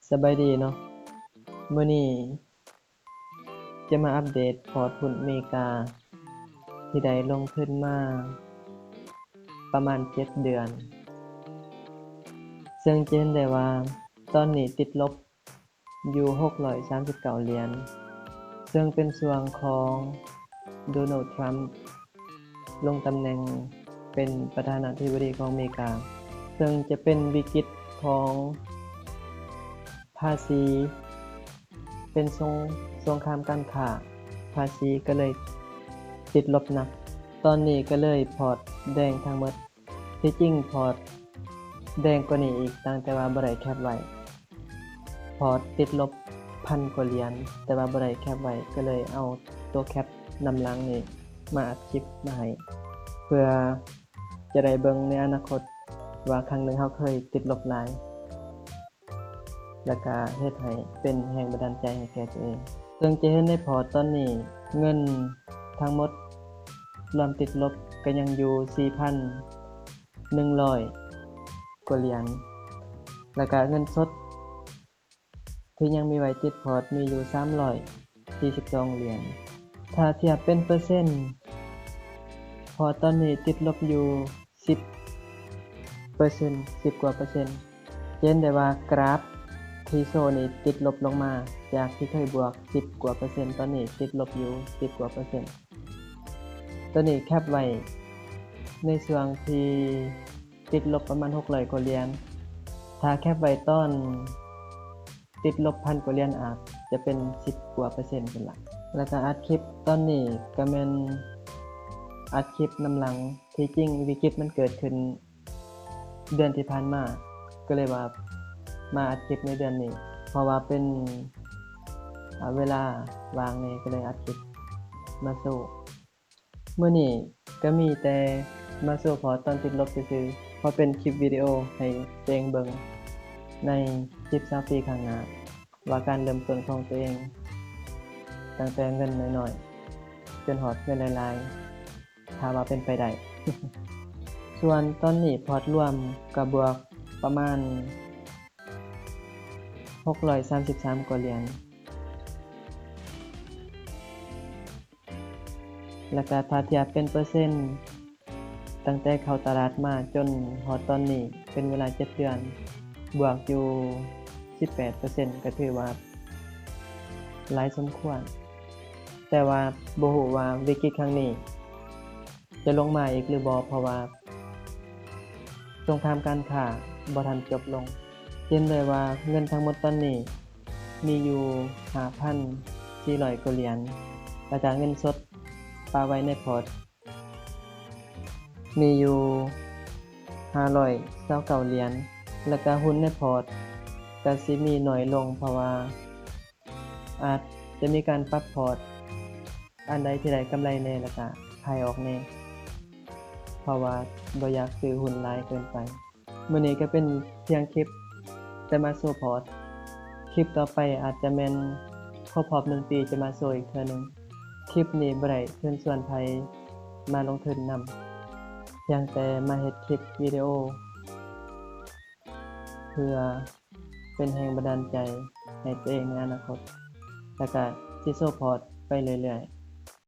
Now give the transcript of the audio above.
ສະບາຍດີເນາະ, ມື້ນີ້ຈະມາອັບເດດພອດຫຸ້ນເມກາ ທີ່ໄດ້ລົງທຶນມາປະມານເຈັດເດືອນ, ເຊິ່ງຈະເຫັນໄດ້ວ່າຕອນນີ້ຕິດລົບຢູ່ຫົກຮ້ອຍສາມສິບເກົ້າຫຼຽນ, ເຊິ່ງເປັນຊ່ວງຂອງໂດນັລ ທຣຳ ລົງຕຳແໜ່ງເປັນປະທານາທິບໍດີຂອງເມກາ, ເຊິ່ງຈະເປັນວິກິດຂອງພາສີ, ເປັນສົງ ສົງຄາມການຄ້າ, ພາສີກໍເລີຍຕິດລົບໜັກ. ຕອນນີ້ກໍເລີຍພອດແດງທັງໝົດ. ທີ່ຈິງພອດແດງກວ່ານີ້ອີກ, ຕັ້ງແຕ່ວ່າບໍ່ໄດ້ແຄັບໄວ້. ພອດຕິດລົບພັນກວ່າຫຼຽນ, ແຕ່ວ່າບໍ່ໄດ້ແຄັບໄວ້, ກໍເລີຍເອົາຕົວແຄັບນຳຫຼັງນີ້ມາອັດຄລິບມາໃຫ້, ເພື່ອຈະໄດ້ເບິ່ງໃນອະນາຄົດວ່າຄັ້ງໜຶ່ງເຮົາເຄີຍຕິດລົບຫຼາຍ, ແລ້ວກະເຮັດໃຫ້ເປັນແຮງບັນດານໃຈໃຫ້ແກ່ຕົວເອງ. ເຊິ່ງຈະເຫັນໃນພອດຕອນນີ້ ເງິນທັງໝົດລວມຕິດລົບກໍຍັງຢູ່ສີ່ພັນໜຶ່ງຮ້ອຍກວ່າຫຼຽນ, ແລ້ວກະເງິນສົດ ທີ່ຍັງມີໄວ້ຕິດພອດມີຢູ່ສາມຮ້ອຍສີ່ສິບສອງຫຼຽນ. ຖ້າທຽບເປັນເປີເຊັນ, ພອດຕອນນີ້ຕິດລົບຢູ່ສິບເປີເຊັນ, ສິບກວ່າເປີເຊັນ. ຈະເຫັນໄດ້ວ່າກຣາຟທີ່ໂຊນີ້ຕິດລົບລົງມາ, ຈາກທີ່ເຄີຍບວກສິບກວ່າເປີເຊັນ, ຕອນນີ້ຕິດລົບຢູ່ສິບກວ່າເປີເຊັນ. ໂຕນີ້ແຄັບໄວ້ໃນຊ່ວງທີ່ຕິດລົບປະມານຫົກຮ້ອຍກວ່າຫຼຽນ, ຖ້າແຄັບໄວ້ຕອນ ຕິດລົບພັນກວ່າຫຼຽນ ອາດຈະເປັນສິບກວ່າເປີເຊັນພຸ້ນລະ. ແລ້ວກະອັດຄລິບຕອນນີ້ກະແມ່ນອັດຄລິບນຳຫຼັງ. ທີ່ຈິງວິກິດມັນເກີດຂຶ້ນເດືອນທີ່ຜ່ານມາ, ກໍເລີຍວ່າມາອັດຄລິບໃນເດືອນນີ້, ເພາະວ່າເປັນ ອາ ເວລາວ່າງແດ່, ກໍເລີຍອັດຄລິບມາໂຊ. ມື້ນີ້ກໍມີແຕ່ມາໂຊພອດຕອນຕິດລົບຊື່ໆ, ເພາະເປັນຄລິບວິດີໂອໃຫ້ຕົວເອງເບິ່ງໃນສິບ ຊາວປີຂ້າງໜ້າ, ວ່າການເລີ່ມຕົ້ນຂອງຕົວເອງ ຕັ້ງແຕ່ເງິນນ້ອຍໆ ຈົນຮອດເງິນຫຼາຍໆ, ຖ້າວ່າເປັນໄປໄດ້. ສ່ວນຕອນນີ້ພອດລວມກໍບວກປະມານຫົກຮ້ອຍສາມສິບສາມກວ່າຫຼຽນ. ແລ້ວກະຖ້າທຽບເປັນເປີເຊັນ, ຕັ້ງແຕ່ເຂົ້າຕະຫຼາດມາຈົນຮອດຕອນນີ້ເປັນເວລາເຈັດເດືອນ, ບວກຢູ່ສິບແປດເປີເຊັນ, ກໍຖືວ່າຫຼາຍສົມຄວນ. ແຕ່ວ່າບໍ່ຮູ້ວ່າວິກິດຄັ້ງນີ້ຈະລົງມາອີກຫຼືບໍ່, ເພາະວ່າສົງຄາມການຄ້າບໍ່ທັນຈົບລົງ. ເຫັນໄດ້ວ່າເງິນທັງໝົດຕອນນີ້ມີຢູ່ຫ້າພັນສີ່ຮ້ອຍກວ່າຫຼຽນ, ແລ້ວກະເງິນສົດປະໄວ້ໃນພອດມີຢູ່ຫ້າຮ້ອຍຊາວເກົ້າຫຼຽນ, ແລ້ວກະຫຸ້ນໃນພອດກະຊິມີໜ້ອຍລົງ, ເພາະວ່າອາດຈະມີການປັບພອດ, ອັນໃດທີ່ໄດ້ກຳໄລແດ່ ແລ້ວກະຂາຍອອກແດ່, ເພາະວ່າບໍ່ຢາກຊື້ຫຸ້ນຫຼາຍເກີນໄປ. ມື້ນີ້ກໍເປັນພຽງຄລິບແຕ່ມາໂຊພອດ. ຄລິບຕໍ່ໄປອາດຈະແມ່ນຄົບຮອບໜຶ່ງປີຈະມາໂຊອີກເທື່ອໜຶ່ງ. ຄລິບນີ້ບໍ່ໄດ້ເຊີນຊວນໃຜມາລົງທຶນນຳ, ພຽງແຕ່ມາເຮັດຄລິບວິດີໂອເພື່ອເປັນແຮງບັນດານໃຈໃຫ້ຕົວເອງໃນອະນາຄົດ, ແລ້ວກະຊິໂຊພອດໄປເລື້ອຍໆ.